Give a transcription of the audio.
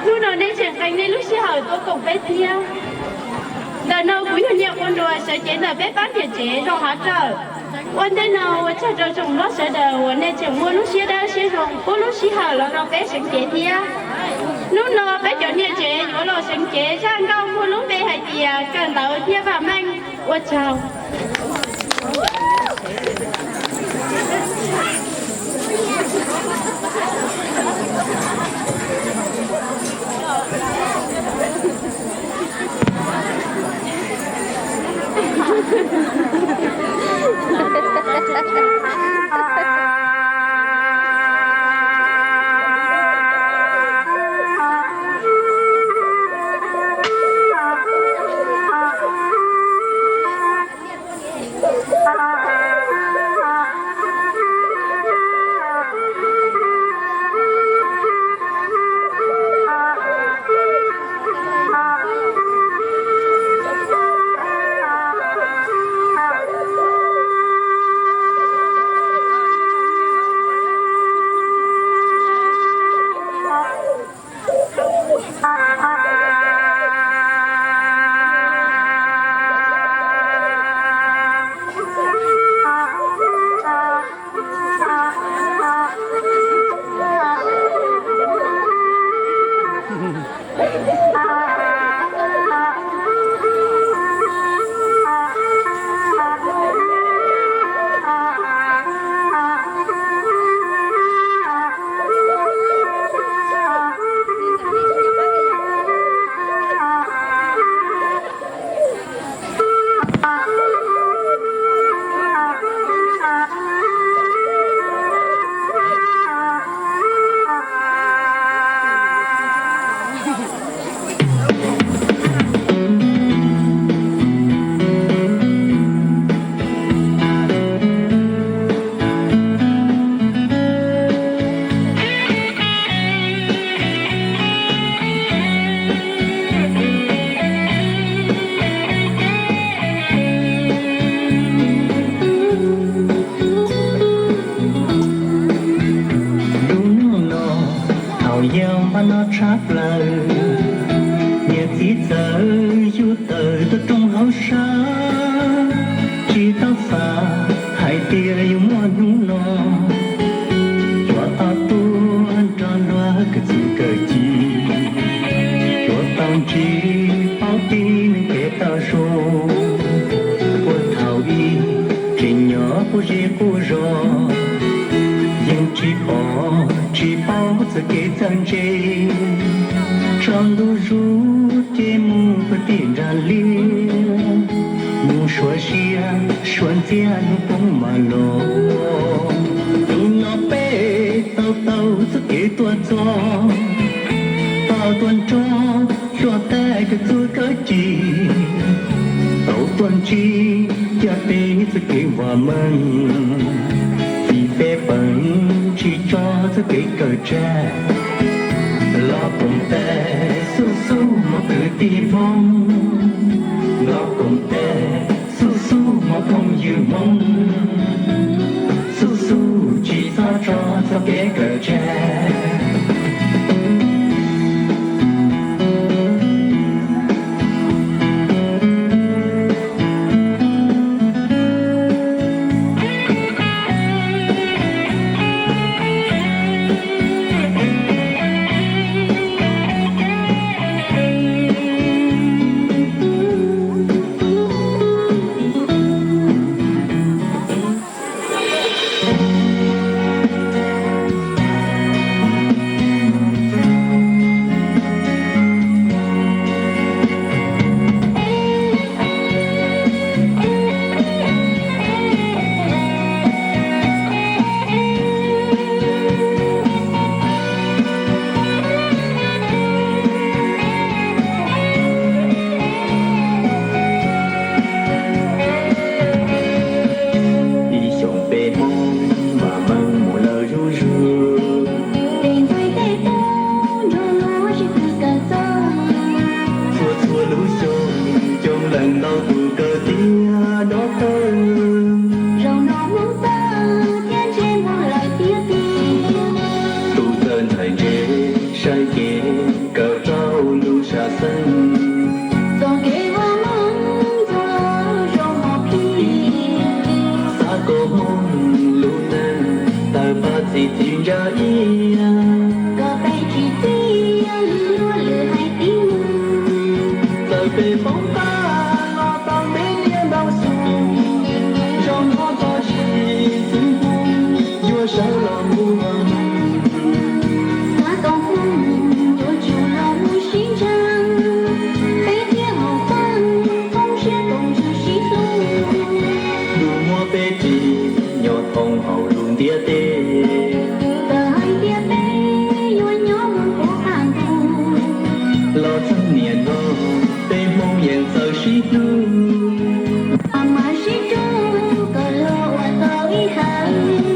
Hnub no nej tseem qee nej lub sij hawm tuaj koom peb thiab. Ntawm no kuv yog Nyiaj Quav Nruas sawv cev ntawm peb pab niam tsev zos Hav Rawm. Ua ntej no ua tsaug rau tsoom hlob sawv daws uas nej tseem muaj lub siab dawb siab zoo pub lub sij hawm los rau peb seev cev thiab. Hnub no peb cov niam tsev yuav los seev cev zaj nkauj muaj lub npe hais tias kawm ntawv thiab vam meej. Ua tsaug. Lub hnub no thaum yau npaj no tshaj plaws, niam txiv txawm yug tawm tuaj rooj hauv sab, tsis tau xav hais tias yuav muaj hnub no. Cua tau tuaj nrog luag kawm txuj kawm ci, cua tau ntsib paub tib neeg kev tau zoo. Puag thaum ub tseem nyob quv zej quv zos, yeej tsis pom tsis paub txoj kev txawj ntse, tsaus ntuj zuj ces mus puag tim nram liaj, mus suav siab suav ntxiag hnub poob mas los. Hnub no peb tau taug txoj kev tuaj txog, tau tuaj nrog luag kawm txuj kawm ci, tau tuaj ntsib caj teb txoj kev vam meej, vim peb peem tsis tso txoj kev kawm tseg. Los koom tes xub xub mog kwv tij Hmoob, los koom tes xub xub mog phooj ywg Hmoob, xub xub tsis txhob tso txoj kev kawm tseg. los txog niam no, peb Hmoob yeej txawj sib hlub. Mas sib hlub kom los ua tau ib haiv.